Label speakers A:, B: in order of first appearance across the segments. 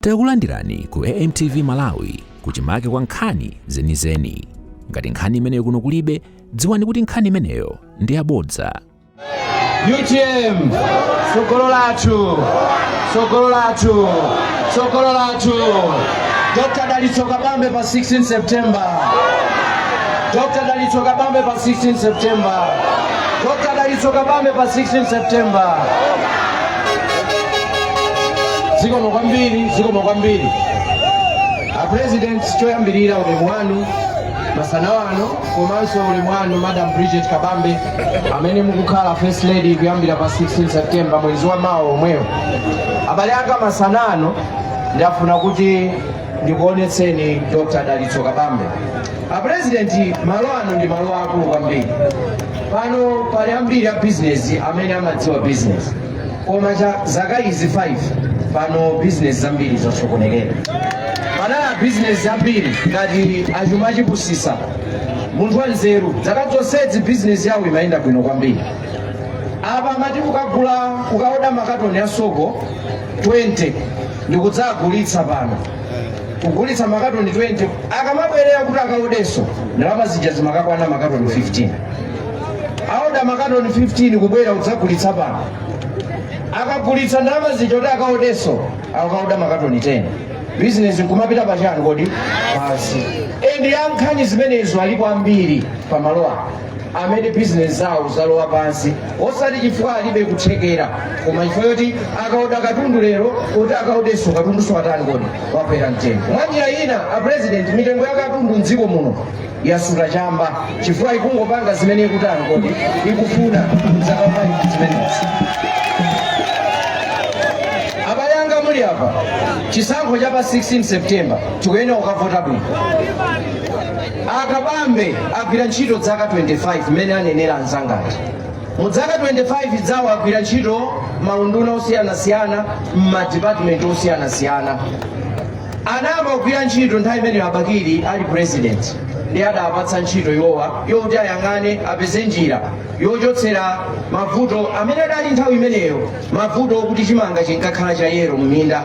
A: Takulandirani ku AMTV Malawi, kuchimake kwa nkhani zenizeni. Ngati nkhani imeneyo kuno kulibe, dziwani kuti nkhani imeneyo ndi yabodza.
B: UTM, tsogolo lathu, tsogolo lathu, tsogolo lathu. Dr. Dalitso Kabambe pa 16 September. Dr. Dalitso Kabambe pa 16 September. Dr. Dalitso Kabambe pa 16 September. Zikomo kwambiri, zikomo kwambiri. A President, choyambirira ulemu wanu masana wano, komanso ulemu wanu Madam Bridget Kabambe, amene mukukhala First Lady kuyambira pa 16 September, mwezi wa mawa omweyo. Abale anga, masana ano ndafuna kuti ndikuonetseni Dr. Dalitso Kabambe. A President, malo ano ndi malo akulu kwambiri. Pano pali ambiri a business amene amadziwa business, koma cha zaka izi 5 pano business zambiri zasokonekera. Panali a business ambiri ngati achuma chipusisa, munthu wanzeru, zaka zonsezi business yawo imayenda bwino kwambiri. Apa amati kukagula, kukaoda makatoni a sopo 20 ndikudzagulitsa pano, kugulitsa makatoni 20, akamabwerera kuti akaodenso, ndalama zija zimakakwana makatoni 15. Aoda makatoni 15, kubwera kudzagulitsa pano, akagulitsa, ndalama zija kuti akaodenso, akaoda makatoni 10. Bizinesi nkumapita pachani kodi? Pansi. And yankhani zimenezo alipo ambiri pamalo ano amene bizinesi zawo zalowa pansi, osati chifukwa alibe kuthekera, koma chifukwa choti akaoda katundu lero, kuti akaodenso, katundu atani kodi? Wakwera mtengo. Mwa njira ina, a President, mitengo ya katundu mdziko muno yasuta chamba chifukwa ikungopanga zimene ikutani kodi? Ikufuna zaka 5 zimenezi. Abale anga muli apa, chisankho cha pa 16 September tikuyenera kukavota bwino. Akabambe agwira ntchito zaka 25 mmene anenera anzangati. Mu zaka 25 zawo agwira ntchito maunduna osiyanasiyana, m'madipatimenti osiyanasiyana. Anayamba kugwira ntchito nthawi imeneyo Abakili ali president, ndi adapatsa ntchito iwowa yoti ayang'ane, apeze njira yochotsera mavuto amene adali nthawi imeneyo, mavuto okuti chimanga chinkakhala cha yellow m'minda.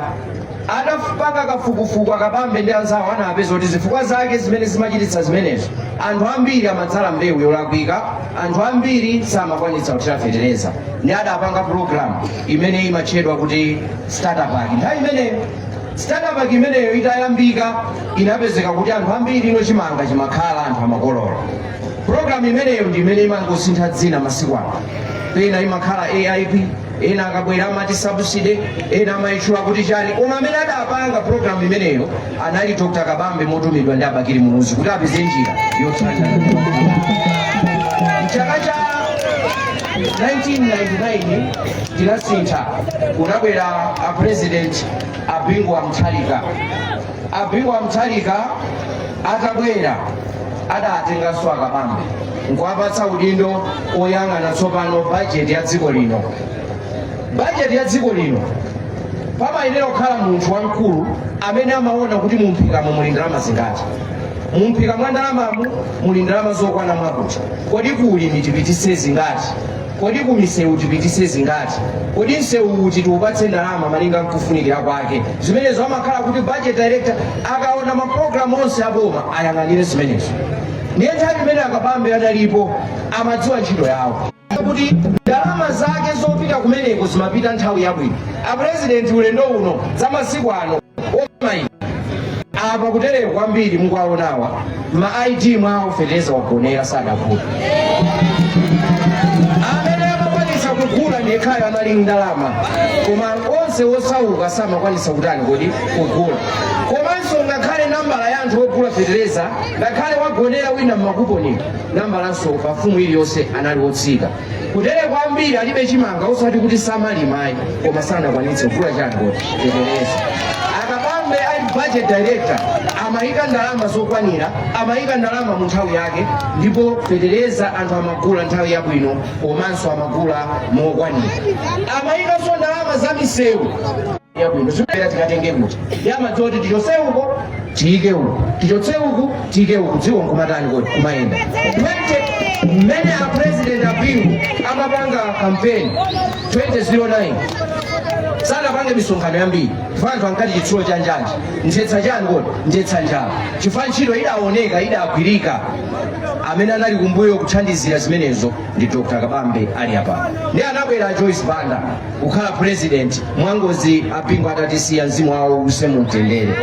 B: Atapanga kafukufuku Akabambe ndi anzawo, anapeza kuti zifukwa zake zimene zimachititsa zimenezo, anthu ambiri amadzala mbewu yolakwika, anthu ambiri samakwanitsa kuthira fetereza. Ndi adapanga program imene imatchedwa kuti Starter Pack. Nthawi imeneyo Starter Pack imeneyo itayambika, inapezeka kuti anthu ambiri ino chimanga chimakhala, anthu amakolola. Program imeneyo ndi imene imangosintha dzina masiku ano. Pena imakhala AIP, ena akabwera amati subsidy, ena amayitchula kuti chani, koma amene adapanga program imeneyo anali Dr. Kabambe motumidwa ndi Abakili Muluzi kuti apeze njira yotsatira. Mchaka cha 1999 tinasintha, kunabwera a President Abingu wa Mutharika. Abingu wa Mutharika atabwera, adatenganso Akabambe nkuwapatsa udindo oyang'ana tsopano bajeti ya dziko lino. Bajeti ya dziko lino pamayenera kukhala munthu wamkulu amene amaona kuti mumphikamo muli ndalama zingati, mumphika mwa ndalamamu muli ndalama zokwana mwakuti, kodi kuulimi tipitise zingati, kodi kumisewu tipitise zingati, kodi msewu uti tiupatse ndalama malinga nkufunikira kwake. Zimenezo amakhala kuti budget director, akaona mapulogalamu onse aboma ayang'anire zimenezo. Ndiye nthawi imene Akabambe adalipo, amadziwa ntchito yawo kuti ndalama zake zopita kumeneko zimapita nthawi yabwino. A President, ulendo uno za masiku ano omayi apa kutereko kwambiri mukuwaonawa, ma ID mwawo fetereza wagonera, sadagula. Amene amakwanisa kugula ndiyekhayo anali ndalama, koma onse osauka samakwanisa kutani kodi? Kugula. Komanso ngakhale nambala ya anthu ogula fetereza, ngakhale wagonera wina mmakuponi, nambalanso pafumu iliyonse anali wotsika. Kutere kwambiri alibe chimanga, osati kuti samalimayi, koma sanakwanitse kugula chani kodi? Fetereza. Akabambe ali budget director, amayika ndalama zokwanira, amayika ndalama mu nthawi yake, ndipo fetereza anthu amagula nthawi yabwino, komanso amagula mokwanira. Amayikanso ndalama za misewu yabwino. Zimene tikatenge kuti yamadziwa kuti tichotse uko, tiyike uku, tichotse uku, tiyike uku, dziko nkumatani kodi? Kumayenda. 20 mmene a President Abingu amapanga campaign 2009, Sanapange misonkhano yambiri chifukwa anthu ankati chitsulo cha njanji nthetsa chani kodi nthetsa njala, chifukwa ntchito idaoneka, idagwirika. Amene anali kumbuyo kuthandizira zimenezo ndi Dr Kabambe ali apa. Ndi anabwera Joyce Banda kukhala president mwangozi, a Bingu atatisiya, mzimu wawo uuse mumtendere.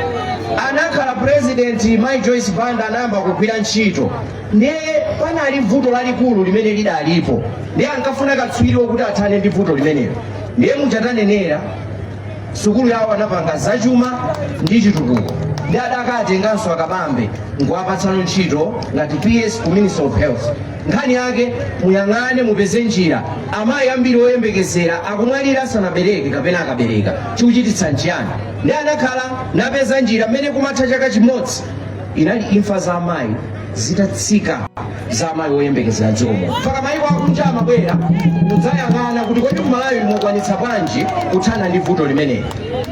B: Anakhala president mai Joyce Banda, anayamba kugwira ntchito. Ndiye panali vuto lalikulu limene lidalipo, ndiye ankafuna katswiri wokuti athane ndi vuto limenelo. Ndiye muchatanenera sukulu yawo anapanga zachuma ndi chitukuko, ndi adakatenganso akabambe nkuwapatsano ntchito ngati PS ku Ministry of Health. Nkhani yake muyang'ane mupeze njira, amayi ambiri oyembekezera akumwalira asanabereke kapena akabereka, chikuchititsa nchiyani? Ndi anakhala napeza njira. Mmene kumatha chaka chimodzi inali imfa za amayi zitatsika, za amayi oyembekezera dziko muno. Mpaka mayiko akunja amabwera kudzayang'ana kuti kodi kumalawi mukwanitsa bwanji kuthana ndi vuto limeneli?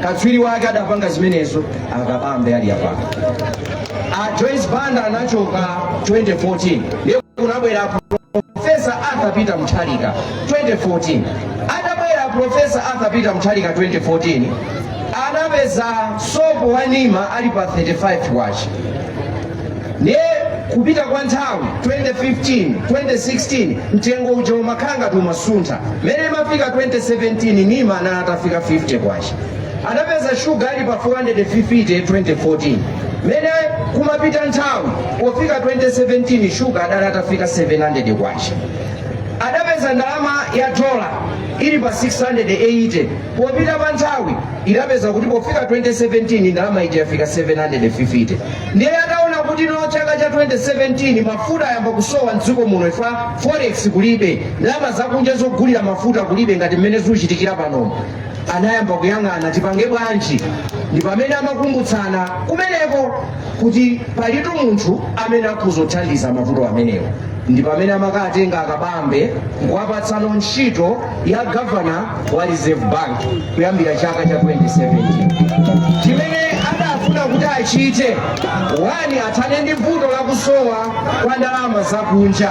B: Katswiri wake adapanga zimenezo akabambe ali apapa. A Joyce Banda anachoka 2014, ndiye kunabwera Professor Arthur Peter Mutharika 2014. Atabwera Professor Arthur Peter Mutharika 2014, anapeza sopo wa Nima ali pa 35 kwacha. Ndiye kupita kwa nthawi, 2015, 2016, mtengo uja umakhala ngati umasuntha. Mmene imafika 2017, Nima anali atafika 50 kwacha. Anapeza shuga ali pa 450 2014. Mmene kumapita nthawi, pofika 2017, shuga adali atafika 700 kwacha. Adapeza ndalama ya dola ili pa 680. Popita pa nthawi idapeza kuti pofika 2017 ndalama ija yafika 750. Ndiye ataona kuti no, chaka cha 2017 mafuta ayamba kusowa mdziko muno, ifa forex kulibe, ndalama zakunja zogulira mafuta kulibe, ngati mmene zikuchitikira panomo, anayamba kuyang'ana tipange bwanji. Ndi pamene amakumbutsana kumeneko kuti palitu munthu amene akuzothandiza mavuto amenewo. Ndi pamene amakatenga akabambe nkuwapatsano ntchito ya gavana wa Reserve Bank kuyambira chaka cha 2017. Chimene adafuna kuti achite, one, athane ndi vuto lakusowa kwa ndalama zakunja,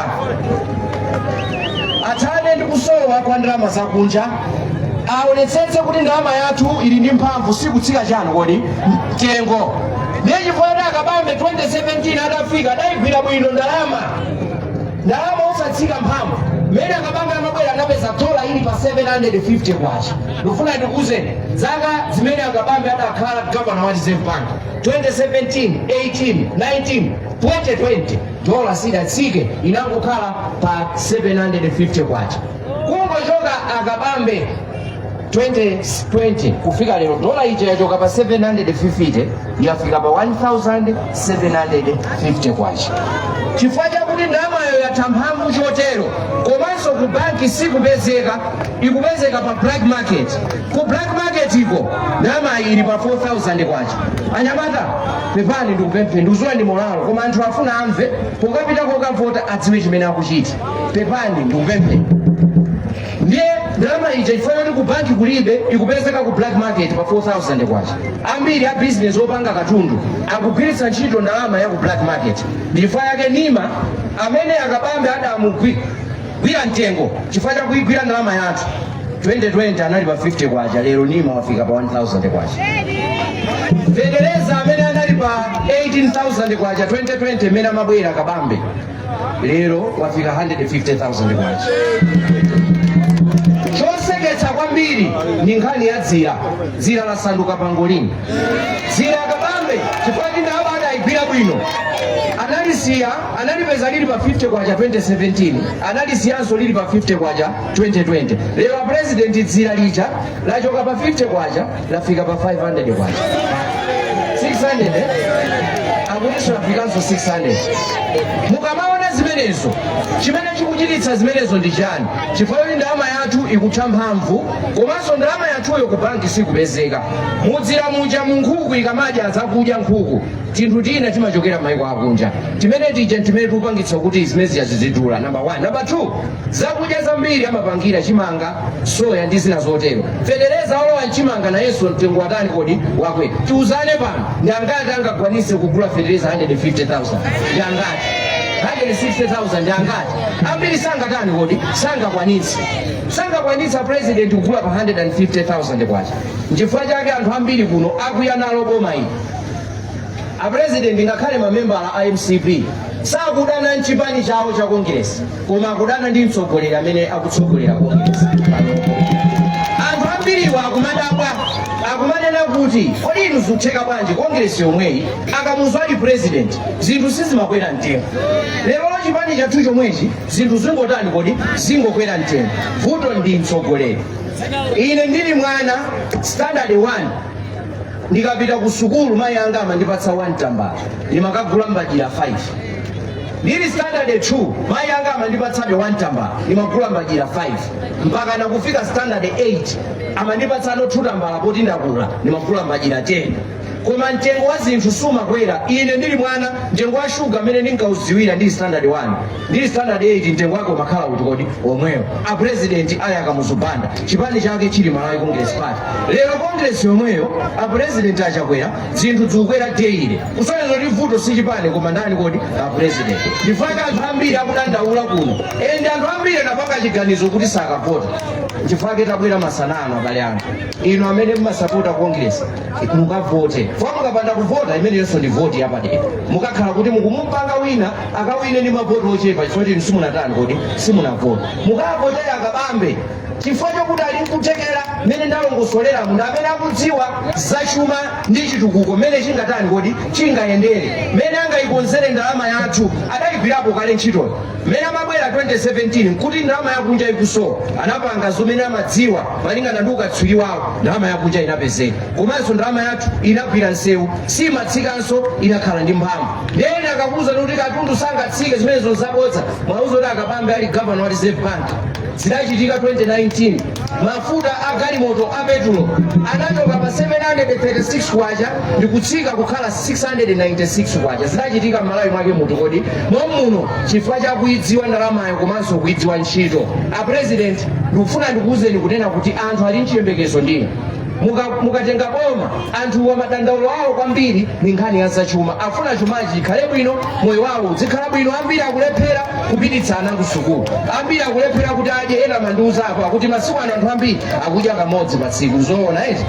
B: athane ndi kusowa kwa ndalama zakunja, aonetsetse kuti ndalama yathu ili ndi mphamvu, sikutsika chanu kodi mtengo. Ndiye chifukwa kuti akabambe 2017 atafika adayigwira bwino ndalama, ndalama osatsika mphamvu. Mmene akabambe amabwera anapeza dola ili pa 750 kwacha. Ndikufuna ndikuuzeni, zaka zimene akabambe adakhala gavana wa Reserve Bank, 2017, 18, 19, 2020, dola sidatsike, inangokhala pa 750 kwacha. Kungochoka akabambe 2020 kufika lero, dola ija yachoka pa 750 yafika pa 1750 kwacha. Chifukwa chakuti ndalamayo yatha mphamvu chotero, komanso ku banki sikupezeka, ikupezeka pa black market. Ku black market iko ndalama ili pa 4000 kwacha. Anyamata, pepani, ndikupemphe, ndikuziwa ndi molalo, koma anthu afuna amve, pokapita kokavota adziwe chimene akuchita. Pepani, ndikupemphe. Ndiye ndalama ija, chifukwa choti ku banki kulibe, ikupezeka ku black market pa 4000 kwacha. Ambiri a business opanga katundu akugwiritsa ntchito ndalama ya ku black market. Ndi chifukwa yake Nima amene akabambe adamugwira mtengo chifukwa chakuigwira ndalama yathu, 2020 anali pa 50 kwacha, lero Nima wafika pa 1000 kwacha. Fetereza amene anali pa 18,000 kwacha 2020 imene amabwera kabambe, lero wafika 150,000 kwacha. Choseketsa kwambiri ndi nkhani ya dzira. Dzira lasanduka pangolini. Dzira akabambe, chifukwa ndi ndalama adayigwira bwino, analisiya, analipeza lili pa 50 kwacha 2017, analisiyanso lili pa 50 kwacha 2020. Lero a president, dzira lija lachoka pa 50 kwacha lafika pa 500 kwacha, 600, eh? Akutinso lafikanso 600. Mukamaona zimenezo, chimene chikuchititsa zimenezo ndi chani? Chifukwa choti ndalama yathu ikutha mphamvu, komanso ndalama yathuyo ku banki sikupezeka. Mudzira muja, mu nkhuku ikamadya zakudya nkhuku, tinthu tina timachokera m'mayiko akunja, timene tija timene tikupangitsa kuti zimene zija zizidula, number 1. Number 2, zakudya zambiri amapangira chimanga, soya ndi zina zotero. Fetereza olowa mchimanga nayenso mtengo watani kodi? Wakwera. Tiuzane pano, ndi angati angakwanise kugula fetereza 150,000? Ndi angati? 160,000 angati? Ambiri sangatani kodi? Sangakwanitse, sangakwanitsa president kugula pa 150,000 kwacha. Nchifukwa chake anthu ambiri kuno akwiya nalo boma ili. A president, ngakhale mamembala a MCP sakudana nchipani chawo cha Congress, koma akudana ndi mtsogoleri amene akutsogolera Congress. Anthu ambiriwa akumadabwa, akumanena kuti kodi inu zikutheka bwanji Congress yomweyi, aKamuzu ali president zinthu sizimakwera mtengo, lero chipani chathu chomwechi zinthu zingotani kodi? Zingokwera mtengo. Vuto ndi mtsogoleri. Ine ndili mwana, standard 1, ndikapita ku sukulu mayi anga amandipatsa 1 tambala, ndimakagula mbajira 5. Ndili standard 2, mayi anga amandipatsabe 1 tambala, ndimagula mbajira 5, mpaka nakufika standard 8 amandipatsano 2 tambala poti ndakula, ndimagula mbajira 10, koma mtengo wa zinthu sumakwera. Ine ndili mwana, mtengo wa shuga amene ndinkaudziwira ndili standard 1, ndili standard 8 mtengo wake umakhala kuti kodi? Omweyo. A president ali aKamuzu Banda, chipani chake chili Malawi Congress Party. Lero Congress yomweyo, a president aChakwera, zinthu zikukwera daily, kusonyeza kuti vuto si chipani koma ndani kodi? A president. Ndifaka anthu ambiri akudandaula kuno, ende anthu ambiri anapanga chiganizo kuti sakavota. Nchifukwa tabwera masanano. Abale anga, inu amene mmasapota Congress, mukavote. Fwa mukapanda kuvota, imeneyonso ndi voti yapadera, mukakhala kuti mukumupanga wina akawine ndi mavoti ochepa, chifukwa choti inu simunatani kodi? Simunavota. Mukavotera aKabambe chifukwa chokuti ali nkuthekera mmene ndalongosolera, munthu amene akudziwa zachuma ndi chitukuko, mmene chingatani kodi? Chingayendere, mmene angayikonzere ndalama yathu. Adayigwirapo kale ntchitoyo. Mmene amabwera 2017 nkuti ndalama yakunja ikusowa, anapanga zomene amadziwa malingana ndi ukatswiri wawo, ndalama yakunja inapezeka, komanso ndalama yathu inagwira nsewu, simatsikanso, inakhala ndi mphamvu. Ndene akakuuza kuti katundu sangatsike, zimenezo zabodza. Mwauza kuti aKabambe ali governor wa Reserve Bank, zidachitika 2019, mafuta a galimoto a petulo anachoka pa 736 kwacha ndikutsika kukhala 696 kwacha. Zidachitika m'Malawi mwake mutu kodi? Momuno, chifukwa cha kuidziwa ndalamayo komanso kuidziwa ntchito. A president, ndikufuna ndikuwuzeni kunena kuti anthu ali mchiyembekezo ndinu. Mukatenga boma, anthuwa madandaulo awo kwambiri ni nkhani ya zachuma. Afuna chumachi chikhale bwino, moyo wawo uzikhala bwino. Ambiri akulephera kupititsa ana ku sukulu, ambiri akulephera kuti adye. Ena mandiuza apo akuti masiku ano anthu ambiri akudya kamodzi pa tsiku. Zoona eti?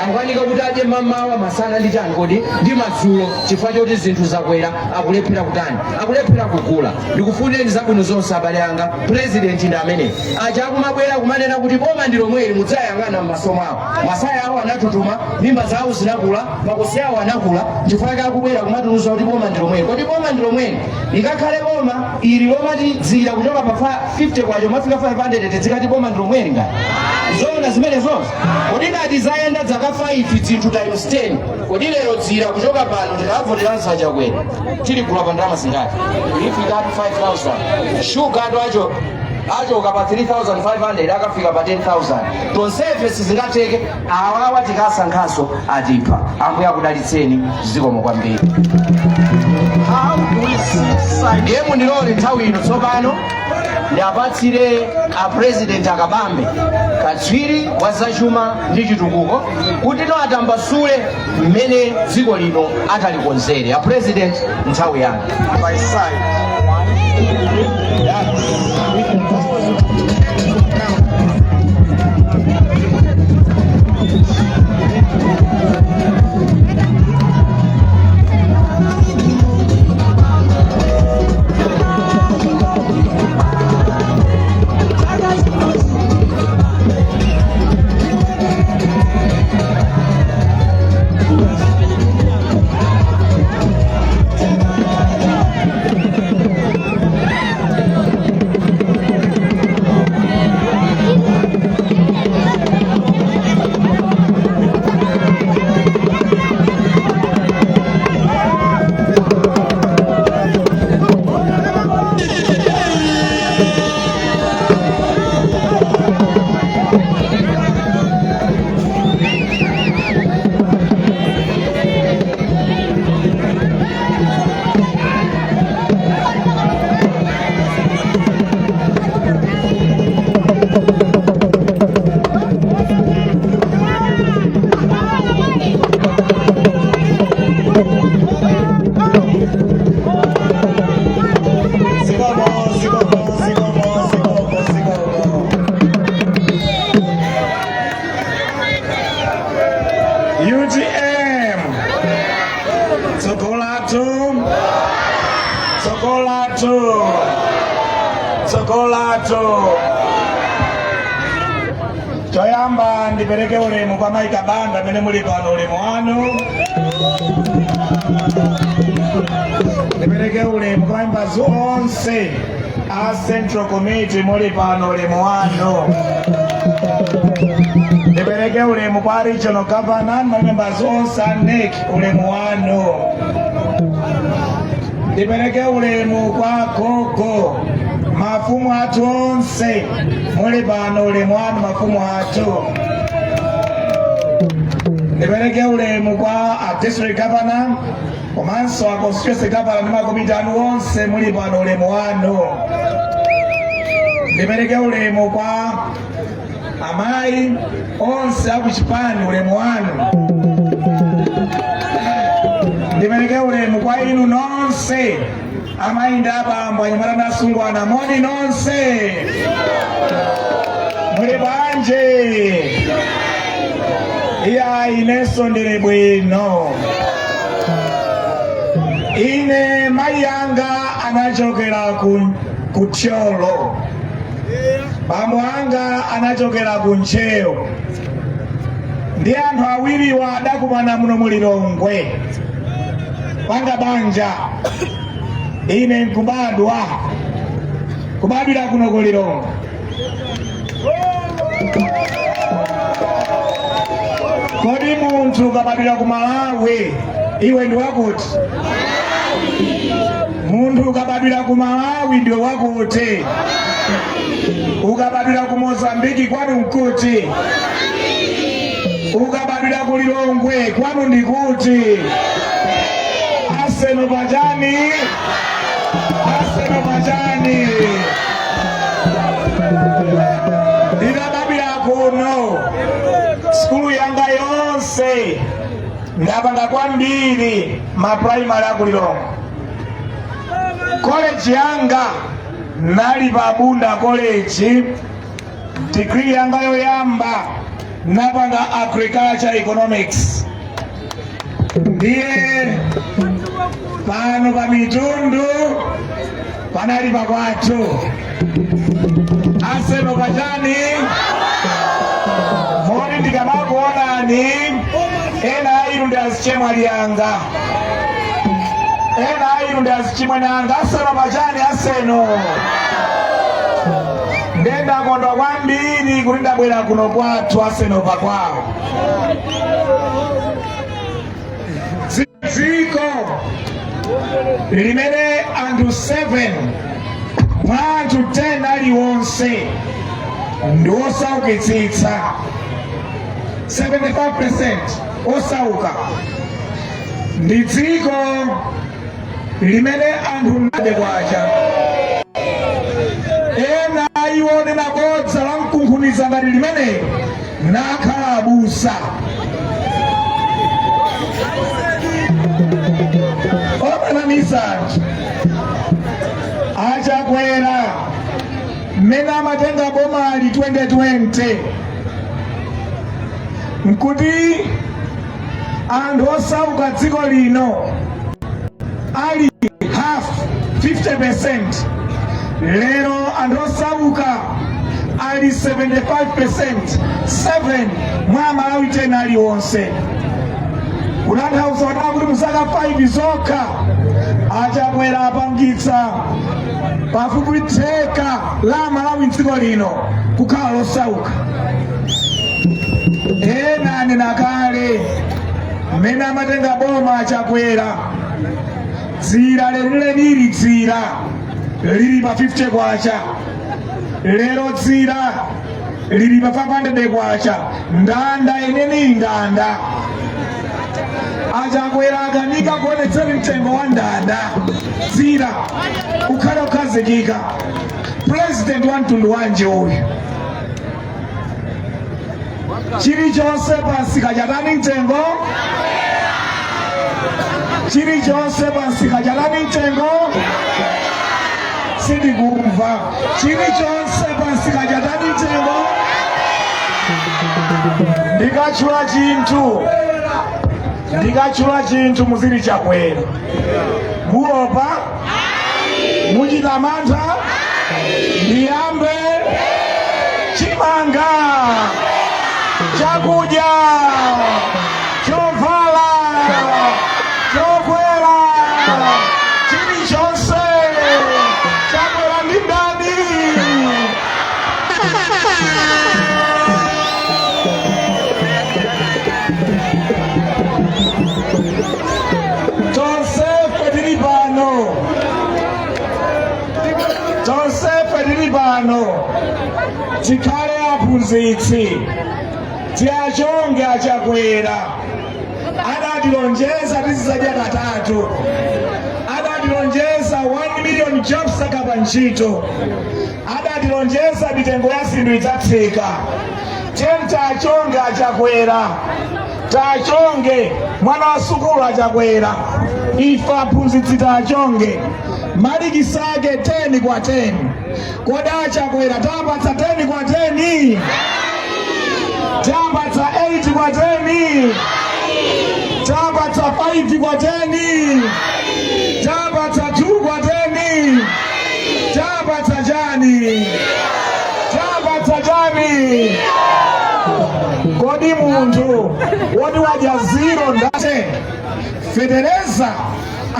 B: Akukanika kuti adye mamawa, masana ndi chani kodi? Ndi madzulo, chifukwa choti zinthu zakwera, akulephera kutani? Akulephera kugula. Ndikufunireni zabwino zonse, abale anga. President ndi amene aja akumabwera kumanena kuti boma ndi lomweli, mudzayang'ana m'maso mwawo, masaya awo anatutuma, mimba zawo zinakula, makosi awo anakula. Chifukwa chake akubwera kumatiuza kuti boma ndi lomweli. Kodi boma ndi lomweli likakhale boma ili lomati dzira kuchoka pa 50 kwacha mafika 500, tizikati boma ndi lomweli? Ngati zoona zimene zonse, kodi ngati zayenda zaka 5 zinthu times 10, kodi lero dzira kuchoka pano tikavoteranso aChakwera tiligula pa ndalama zingati? Lifikatu 5000. Shuga atu acho achoka pa 3500 akafika pa 10,000. Tonsefe sizingatheke. Awawa tikasankhaso atipha. Ambuye akudalitseni, zikomo kwambiri.
C: How do we see sight?
B: Ndiye mundilole nthawi ino tsopano ndiapatsire a president aKabambe, katswiri wa zachuma ndi chitukuko, kuti no atambasule mmene dziko lino atalikonzere. A president, nthawi yanu.
C: By sight. That's
D: lathu, tsogolo lathu, tsogolo lathu. Choyamba ndipereke ulemu kwa Mayi Kabambe amene muli pano, ulemu wanu. Ndipereke ulemu kwa members onse a Central Committee muli pano, ulemu wanu. Ndipereke ulemu kwa regional governor na members onse a NEC, ulemu wanu. Ndipereke ulemu kwa gogo, mafumu athu onse muli pano, ulemu wanu mafumu athu. Ndipereke ulemu kwa a district governor komanso a constituency governor ndi makomiti anu onse muli pano, ulemu wanu. Ndipereke ulemu kwa amayi onse akuchipani, ulemu wanu. Ndipereke ulemu kwa inu nonse amayi ndi abambo, anyamata ndi asungwana, moni nonse, muli bwanji? Iya, inenso ndili bwino. Ine mayi anga anachokera ku Thyolo, bambo anga anachokera ku Ntcheu, ndi anthu awiriwa adakumana muno mu Lilongwe panga banja. Ine nkubadwa, kubadwira kuno ku Lilongwe. Kodi munthu ukabadwira ku Malawi iwe ndi wakuti? Munthu ukabadwira ku Malawi ndiwe wakuti? Ukabadwira ku Mozambiki kwanu nkuti? Ukabadwira ku Lilongwe kwanu ndikuti? Arsenal pachani? Arsenal pachani? Ndinabadwira kuno, sukulu yanga yonse ndapanga kwambiri ma primary aku Lilongwe. College yanga nali pa Bunda College. Degree yanga yoyamba napanga agriculture economics. Ndiye pano pa Mitundu panali pakwathu. Arsenal pachani? Moni ndikamakuonani, ena ainu ndi azichemwali anga, ena ainu ndi azichimwene anga. Arsenal pachani? Arsenal. Ndiye ndakondwa kwambiri kuti ndabwera kuno kwathu, Arsenal pakwawo. Dziko limene anthu 7 mwa anthu 10 aliwonse ndi osaukitsitsa, 75% osauka, ndi dziko limene anthu nade kwacha. Ena iwo onena bodza la mkunkhuniza ngati limenelo nakhala abusa. Omanamiza anthu. Achakwera mmene amatenga bomali 2020 nkuti anthu osauka dziko lino ali half, 50%. Lero anthu osauka ali 75%, 7 mwa Amalawi 10 aliwonse, kutanthauza kuti mu zaka 5 zokha Achakwera apangitsa pafupi theka la Amalawi mdziko lino kukhala losauka. Ena anena kale, mmene amatenga boma Achakwera, dzira lenilenili, dzira lili pa 50 kwacha, lero dzira lili pa 500 kwacha. Ndanda yeneni, ndanda. Achakwera akanika kuonetsera mtengo wa ndanda, dzira ukhale ukhazikika. President wa mtundu wanji uyu? Chilichonse pamsika chatani mtengo? Chilichonse pamsika chatani mtengo? Sindikumva. Chilichonse pamsika chatani mtengo? Ndikatchula chinthu. Ndikatchula chinthu muziti Chakwera. Muopa? Muchita mantha? Ndiyambe. Chimanga, chakudya, chovala, chokwera, chilichonse chakwera ndi ndani? Tonsefe tili pano, tonsefe tili pano, tikhale aphunzitsi, tiachonge aChakwera. Adatilonjeza tizizadya katatu, adatilonjeza 1 million jobs akapa ntchito, adatilonjeza mitengo ya zinthu idzatsika. Tiyeni tiachonge aChakwera, tiachonge mwana wa sukulu aChakwera, ife aphunzitsi tiachonge malikisi ake 10 kwa 10. Kodi aChakwera tapatsa 10 kwa 10? Tapatsa 8 kwa 10? Tapatsa 5 kwa 10? Tapatsa 2 kwa 10? Tapatsa chani? Tapatsa chani? Kodi munthu woti wadya 0 ndate fetereza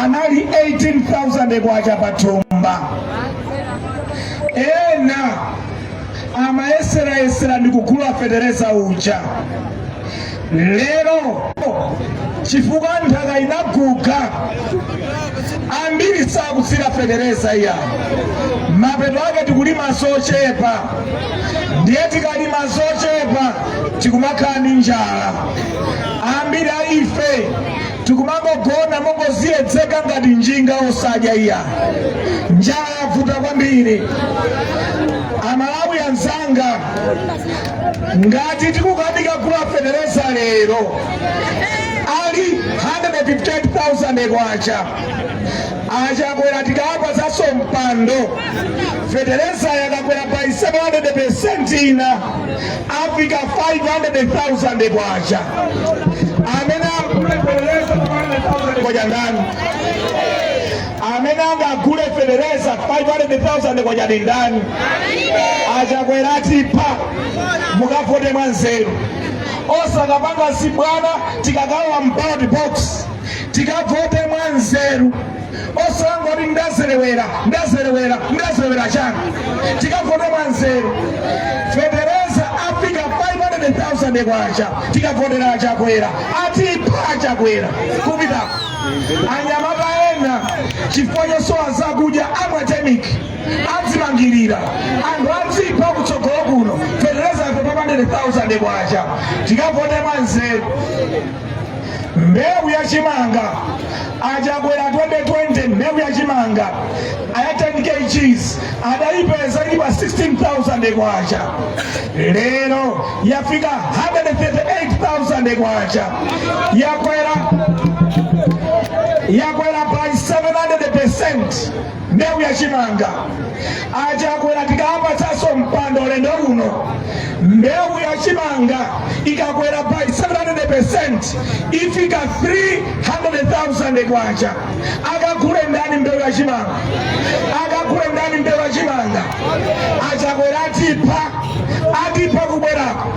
D: anali 18,000 kwacha pathumba, ena amayeserayesera ndi kugula fetereza uja. Lero chifukwa nthaka inaguga, ambiri sakutsira fetereza iya. Mapeto ake tikulima zochepa, ndiye tikalima zochepa tikumakhala ndi njala. Ambiri a ife tikumangogona mongoziyedzeka ngati njinga osadya iya. Njala yavuta kwambiri. Amalawi anzanga, ngati tikukanika kugula fetereza lero ali 158,000 kwacha, aChakwera tikawapatsanso mpando, fetereza yakakwera by 700% ina afika 500,000 kwacha. Amene agule fetereza 500,000 kwacha ndani? Amene angagule fetereza 500,000 kwacha ndi ndani? AChakwera atipha. Mukavote mwanzeru, osakapanga zibwana. Tikakalowa m'ballot box tikavote mwanzeru, osangoti ndazerewera, ndazerewera, ndazerewera chani. Tikavote mwanzeru. Fetereza afika 500,000 kwacha tikavotera aChakwera, atipha aChakwera kupitako. Anyamata ena chifukwa chosowa zakudya amwa temiki, adzimangirira, anthu adzipha kutsogolo kuno. Fetereza afika 500,000 kwacha, tikavote mwanzeru. Mbewu ya chimanga aChakwera 2020, mbewu ya chimanga aya 10 kgs adayipeza ili pa 16,000 kwacha, lero yafika 138,000 kwacha, yakwera by 700% mbewu ya chimanga. AChakwera tikawapatsanso mpando ulendo uno, mbewu ya chimanga ikakwera by 700% ifika 300,000 kwacha. Akagule ndani mbewu ya chimanga? Akagule ndani mbewu ya chimanga? AChakwera atipha, atipha kubwerako.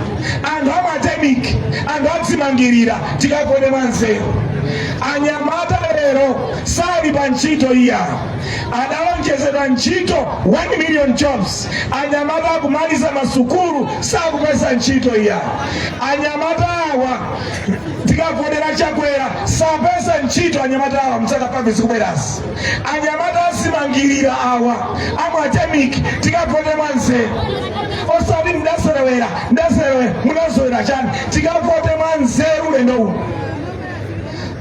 D: Anthu amatemiki, anthu adzimangirira. Tikavote mwanzeru. Anyamata lero sali pa ntchito iya, adalonjezedwa ntchito 1 million jobs. Anyamata akumaliza masukulu sakupeza ntchito iya. Anyamata awa tikavotera Chakwera sapeza ntchito. Anyamata awa mzaka 5 zikubwerazi, anyamata azimangirira awa amwatemiki. Tikavote mwanzeru, osati ndaserewera, ndaserewera. Munazowera chani? Tikavote mwanzeru ulendo uno.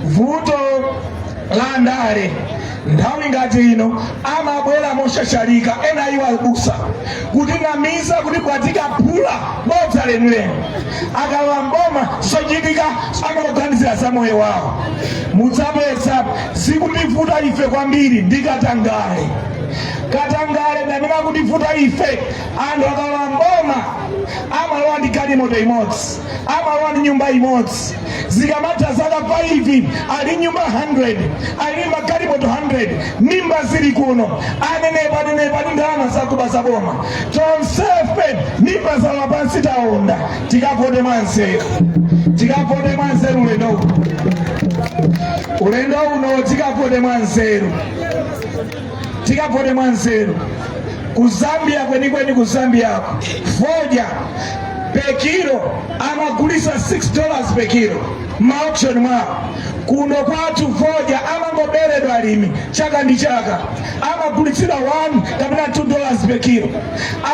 D: Vuto la ndale nthawi ngati ino, amabwera moshashalika ena iwo abusa kutinamiza kuti bwatika phula, bodza lenileni. Akalowa mboma zochitika amakuganizira za moyo wawo. Mudzapeza zikutivuta ife kwambiri ndikatangale. Katangale ndamene akutivuta ife. Anthu akalowa mboma amalowa ndi galimoto imodzi, amalowa ndi nyumba imodzi. Zikamatha zaka 5 ali nyumba 100, ali magalimoto 100, mimba zili kuno, anenepa anenepa ndi ndalama zakuba za boma. Tonsefe mimba zalowa pansi, taonda. Tikavote mwanzeru, tikavote mwanzeru ulendo uno, ulendo uno tikavote mwanzeru, tikavote mwanzeru. Ku Zambia kwenikweni, ku Zambiako fodya per kilo amagulisa $6 per kilo ma auction mwawo. Kuno kwathu fodya amangoberedwa alimi chaka ndi chaka, amagulitsidwa 1 kapena $2 per kilo.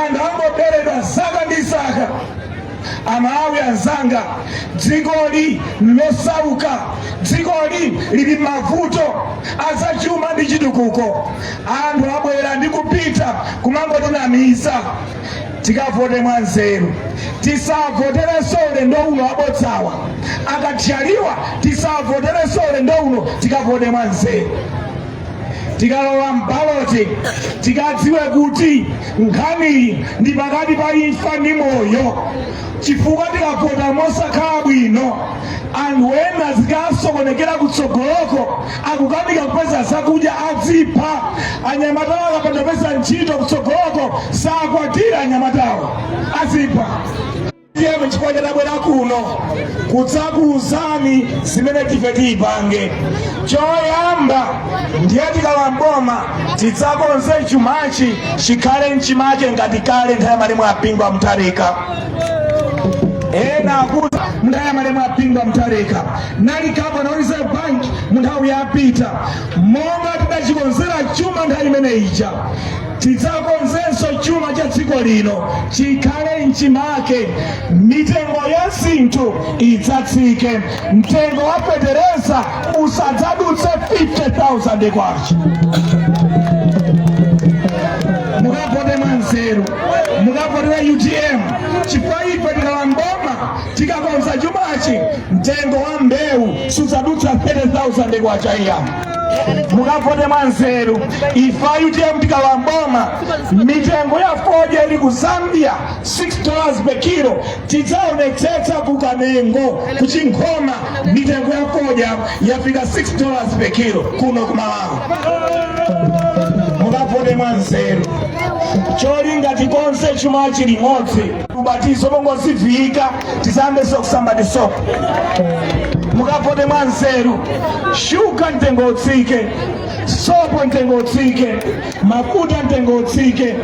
D: Anthu angoberedwa zaka ndi zaka. Amalawi anzanga, dzikoli losauka, dzikoli lili mavuto azachuma ndi chitukuko. Anthu abwera ndi kupita kumangotinamiza. Tikavote mwanzeru, tisavoterenso ulendo uno abodzawa akathyaliwa, tisavoterenso ulendo uno. Tikavote mwanzeru. Tikalowa m'ballot, tikadziwe kuti nkhaniyi ndi pakati pa imfa ndi moyo, chifukwa tikavota mosakhala bwino, anthu ena zikasokonekera kutsogoloko, akukanika kupeza zakudya, adzipha. Anyamatawo akapanda kupeza ntchito kutsogoloko, sakwatira, anyamatawo azipha. Ndiye chifukwa chatabwera kuno kudzakuwuzani zimene tife tiyipange. Choyamba ndiye tikalowa mboma tidzakonze chumachi chikhale mchimake ngati kale nthawi ya malemu a Bingu wa Mutharika. Ena akuti munthawi ya malemu a Bingu wa Mutharika nali governor wa Reserve Bank mu nthawi yapita, monga tidachikonzera chuma nthawi imene ija, tidzakonzenso chuma cha dziko lino chikhale mchimake. Mitengo ya zinthu idzatsike, mtengo wa fetereza usadzadutse 50,000 kwacha. Mukavote mwanzeru, mukavotera UTM, chifukwa ife tikalowa mboma tikakonza chumachi, mtengo wa mbewu sudzadutsa 30,000 kwacha iya. Mukavote mwanzeru. Ife a UTM tikalowa mboma, mitengo ya fodya ili ku Zambia $6 per kilo, tidzaonetsetsa ku Kanengo, ku Chinkhoma, mitengo ya fodya yafika $6 per kilo kuno ku Malawi. Mukavote mwanzeru, cholinga tikonze chumachi limodzi. Ubatizo mongoziviyika, tizambenso kusamba ndi sopo. Mukavote mwanzeru. Shuga mtengo utsike, sopo mtengo utsike, mafuta mtengo utsike,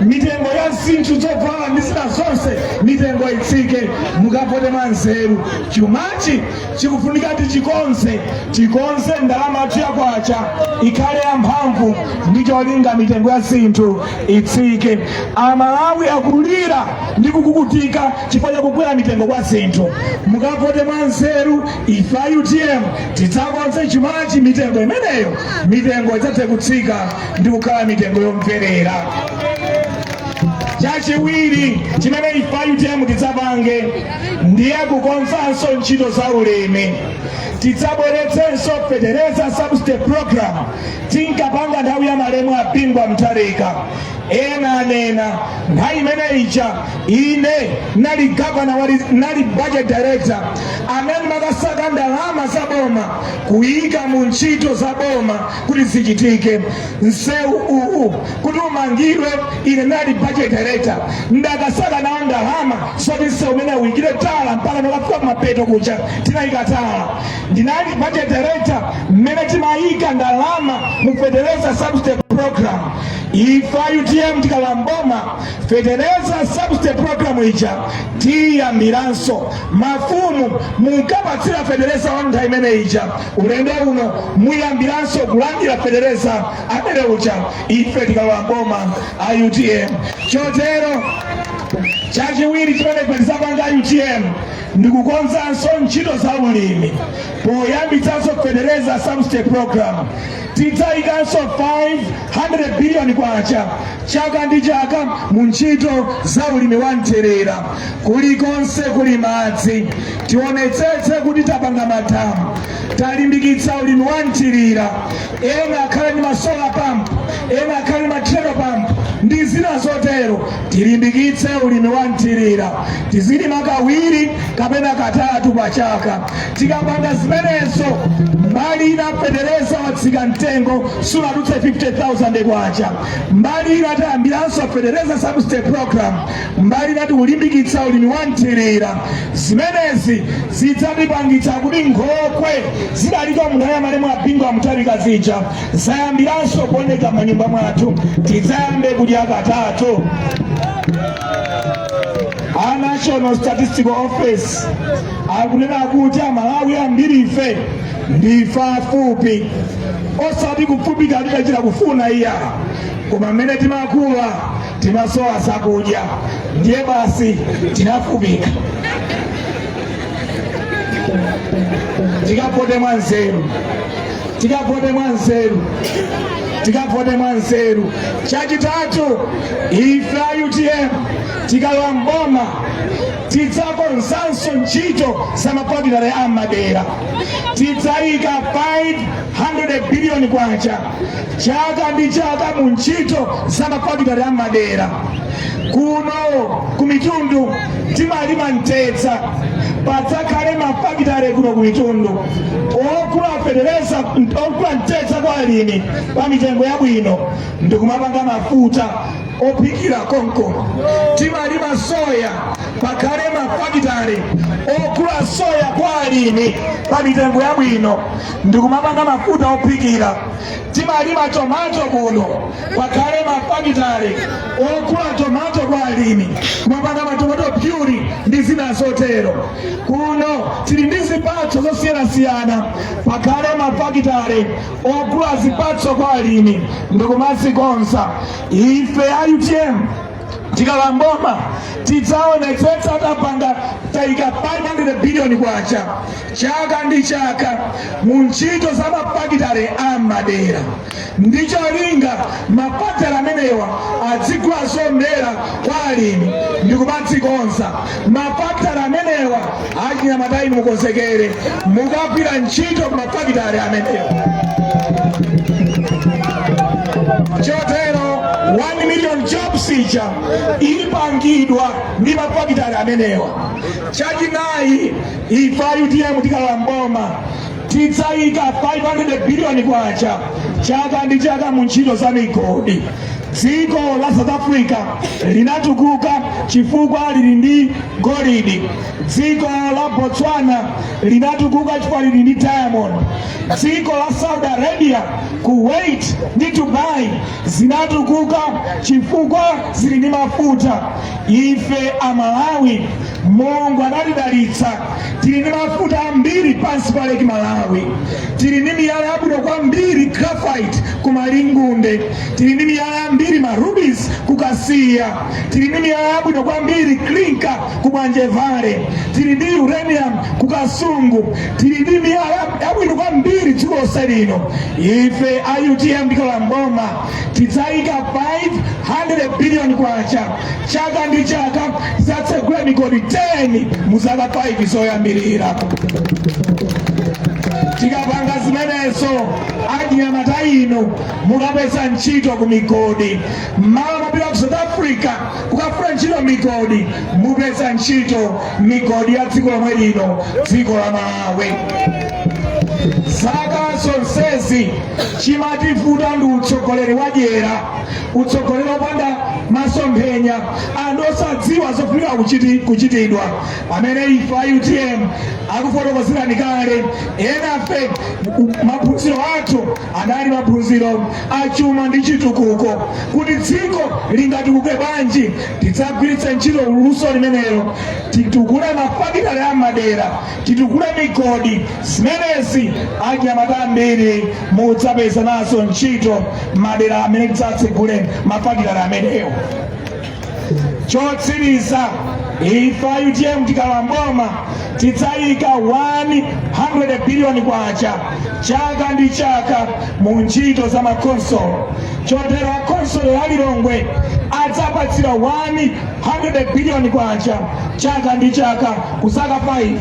D: mitengo ya zinthu zovala ndi zina zonse mitengo itsike. Mukavote mwanzeru. Chumachi chikufunika tichikonze, tikonze ndalama yathu yakwacha ikhale yamphamvu ndi cholinga mitengo ya zinthu itsike. Amalawi akulira ndi kukukutika chifukwa chakukwera mitengo kwa zinthu. Mukavote mwanzeru. Ife a UTM tidzakonze chumachi, mitengo imeneyo, mitengo idzathe kutsika ndi kukhala mitengo yomverera. Chachiwiri chimene ife a UTM tidzapange ndiye kukonzanso ntchito za ulimi. Tidzabweretsenso fetereza subsidy program tinkapanga nthawi ya malemu a Bingu wa Mutharika. Ena anena nthawi imene ija ine nali governor, nali budget director amene makasaka ndalama za boma kuyika mu ntchito za boma kuti zichitike. Msewu uwu kuti umangidwe, ine nali budget director, ndakasaka nawo ndalama soti msewu umene uyikire tala mpaka nokafika kumapeto kuja tinayika tala. Ndinali budget director mmene timayika ndalama mu fertilizer subsidy program. Ife a UTM tikalowa mboma, fertilizer subsidy program ija tiyambiranso. Mafumu munkapatsira fetereza wa nthawi imene ija, ulendo uno muyambiranso kulandira fetereza amene uja ife tikalowa mboma a UTM. Chotero chachiwiri chimene ife tizapanga UTM ndikukonzanso ntchito za ulimi poyambitsanso fertilizer subsidy program. Tidzayikanso 500 billion kwacha chaka ndi chaka mu ntchito za ulimi wa mthirira. Kulikonse kuli madzi, tionetsetse kuti tapanga madamu. Talimbikitsa ulimi wa mthirira, ena akhale ndi ma solar pump, ena akhale ndi ma treadle pump ndi zina zotero. Tilimbikitse ulimi wa mthirira, tizilima kawiri kapena katatu pa chaka. Tikapanga zimenezo, mbali ina fetereza watsika mtengo, sunadutse 50,000 kwacha. Mbali ina tayambiranso fetereza subsidy program. Mbali ina tikulimbikitsa ulimi wa mthirira. Zimenezi zidzatipangitsa kuti nkhokwe zidaliko munthawi ya malemu a Bingu wa Mutharika zija zayambiranso kuoneka m'manyumba mwathu. Tidzayambe kudya katatu. A National Statistical Office akunena kuti Amalawi ambiri ife ndife afupi, osati kufupika tidachita kufuna iya, koma mmene timakula timasowa zakudya, ndiye basi tinafupika. Tikavote mwanzeru, tikavote mwanzeru, tikavote mwanzeru. Chachitatu, ife a UTM tikalowa mboma tidzakonzanso ntchito za mafakitale a madera. Tidzayika 500 biliyoni kwacha chaka ndi chaka mu ntchito za mafakitale a madera. Kuno ku Mitundu timalima mtedza, padzakhale mafakitale kuno ku Mitundu ogula fetereza, ogula mtedza kwa alimi pa mitengo yabwino ndikumapanga mafuta ophikira konko. Timalima soya, pakhale mafakitale ogula soya kwa alimi pa mitengo yabwino ndikumapanga mafuta ophikira. Timalima tomato kuno, pakhale mafakitale ogula tomato kwa alimi kumapanga matomato puree ndi zina zotero. Kuno tili ndi zipatso zosiyanasiyana, pakhale mafakitale ogula zipatso kwa alimi ndikumazikonza. Ife a UTM tikalowa mboma tidzaonetsetsa tapanga tayika 500 biliyoni kwacha chaka ndi chaka mu ntchito za mafakitale a madera, ndi cholinga mafakitale amenewa adzigula zomera kwa alimi ndikumadzikonza. Mafakitale amenewa, achinyamata inu mukonzekere, mukagwira ntchito ku mafakitale amenewa. Chotero 1 million jobs ija ipangidwa ndi mafakitale amenewa. Chachinayi, ife a UTM tikalowa mboma tidzayika 500 biliyoni kwacha chaka ndi chaka mu ntchito za migodi. Dziko la South Africa linatukuka chifukwa lili ndi golidi. Dziko la Botswana linatukuka chifukwa lili ndi diamond. Dziko la Saudi Arabia, Kuwait ndi Dubai zinatukuka chifukwa zili ndi mafuta. Ife Amalawi Mulungu anatidalitsa, tili ndi mafuta ambiri pansi pa Lake Malawi, tili ndi miyala yabwino kwambiri, graphite ku Malingunde, tili ndi miyala yambiri, ma rubies ku Kasiya, tili ndi miyala yabwino kwambiri, clinker ku Bwanje Valley, tili ndi uranium ku Kasungu, tili ndi miyala yabwino kwambiri dziko lonse lino. Ife a UTM tikalowa mboma tidzayika 500 billion kwacha chaka ndi chaka, tidzatsegula migodi 10 mu zaka 5 zoyambirira. Tikapanga zimenezo, achinyamata inu mukapeza ntchito ku migodi. Mmalo mopita ku South Africa kukafuna ntchito migodi, mupeza ntchito migodi ya dziko lomwe lino, dziko la Malawi. Zaka zonsezi chimativuta ndi utsogoleri wadyera, utsogoleri wopanda masomphenya, anthu osadziwa zofunika kuchitidwa. Pamene ife a UTM akufotokozerani kale, enafe maphunziro athu anali maphunziro a chuma ndi chitukuko, kuti dziko lingatukuke bwanji. Tidzagwiritse ntchito luso limenelo, titukule mafakitale a madera, titukule migodi. Zimenezi achinyamata ambiri mudzapeza nazo ntchito madera amene tidzatsegule mafakitale amenewo. Chotsiriza, ife a UTM tikalowa mboma tidzayika 100 biliyoni kwacha chaka ndi chaka mu ntchito za makonsolo. Chotero akonsolo ya Lilongwe adzapatsira 100 biliyoni kwacha chaka ndi chaka ku zaka 5.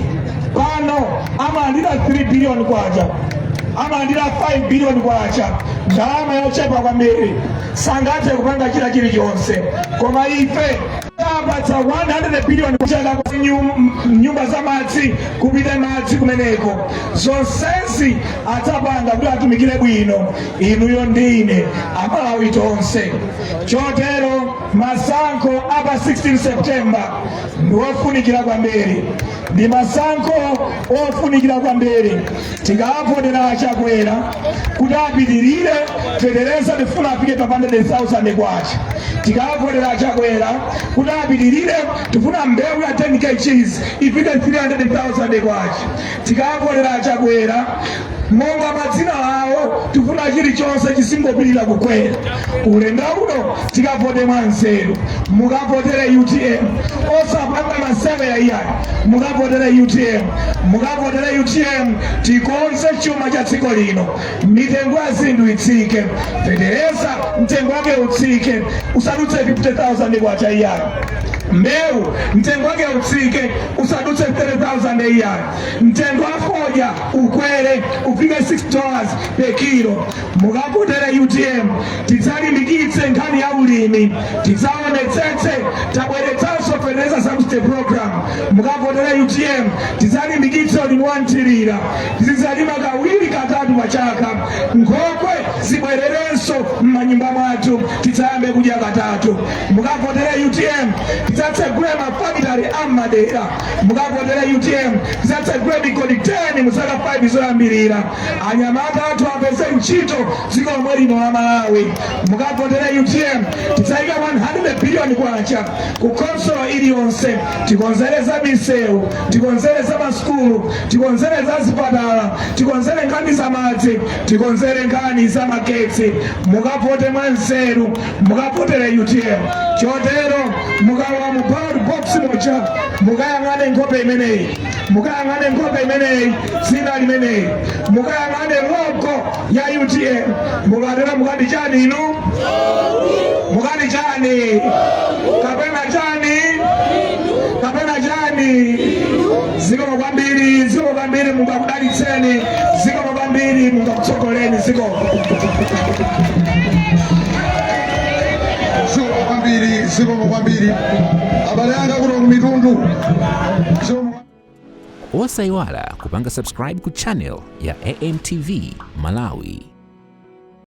D: Pano amalandira 3 billion kwacha, amalandira 5 billion kwacha, ndalama yochepa kwambiri, sangathe kupanga china chilichonse. Koma ife tapatsa 100 billion kuchaka nyumba za madzi, kupita madzi kumeneko. Zonsezi adzapanga kuti atumikire bwino inuyo ndine, Amalawi tonse. Chotero masankho apa 16 September ndi ofunikira kwambiri, ndi masankho ofunikira kwambiri. Tikawavotera Achakwera kuti apitirire, fetereza tifuna afike pa 100,000 kwacha. Tikawavotera Achakwera kuti apitirire, tifuna mbewu ya 10 kgs ifike 300,000 kwacha. Tikawavotera Achakwera, monga madzina awo, tifuna chilichonse chisingopirira kukwera. Ulendo uno tikavote mwanzeru. Mukavotere UTM, osapanga masewera iyayi. Mukavotere UTM, mukavotere UTM. Tikonze chuma cha dziko lino, mitengo ya zinthu itsike, fetereza mtengo wake utsike, usadutse 50,000 kwacha iyayi. Mbewu mtengo wake utsike, usadutse 30,000 iyayi. Mtengo wa fodya ukwere, ufike $6 per kilo. Mukavotere UTM. Tidzalimbikitse nkhani ya ulimi, tidzaonetsetse tabweretsanso fertilizer subsidy program. Mukavotere UTM. Tidzalimbikitse ulimi wa mthirira, tizidzalima kawiri, katatu pa chaka. Nkhokwe zibwererenso m'manyumba mwathu, tidzayambe kudya katatu. Mukavotere UTM. Tidzatsegule mafakitale am'madera. Mukavotere UTM. Tidzatsegule migodi 10 mu zaka 5 zoyambirira, anyamata athu apeze ntchito dziko lomwe lino la Malawi. Mukavotere UTM. Tidzayika 100 billion kwacha ku konsolo iliyonse, tikonzere za misewu, tikonzere za masukulu, tikonzere za zipatala, tikonzere nkhani za madzi, tikonzere nkhani za magetsi. Mukavote mwanzeru, mukavotere UTM. Chotero mukalowa mu ballot box muja, mukayang'ane nkhope imeneyi, mukayang'ane nkhope imeneyi, dzina limeneyi, mukayang'ane logo ya UTM. Mukatero mukati chani inu? Mukati chani? Kapena chani? Kapena chani? Zikomo kwambiri, zikomo kwambiri. Mungu akudalitseni. Zikomo kwambiri. Mungu akutsogoleni. Zikomo.
E: Zikomo kwambiri, zikomo kwambiri, abale anga kuno ku Mitundu. Zikomo.
A: Osayiwala kupanga subscribe ku channel ya AMTV Malawi.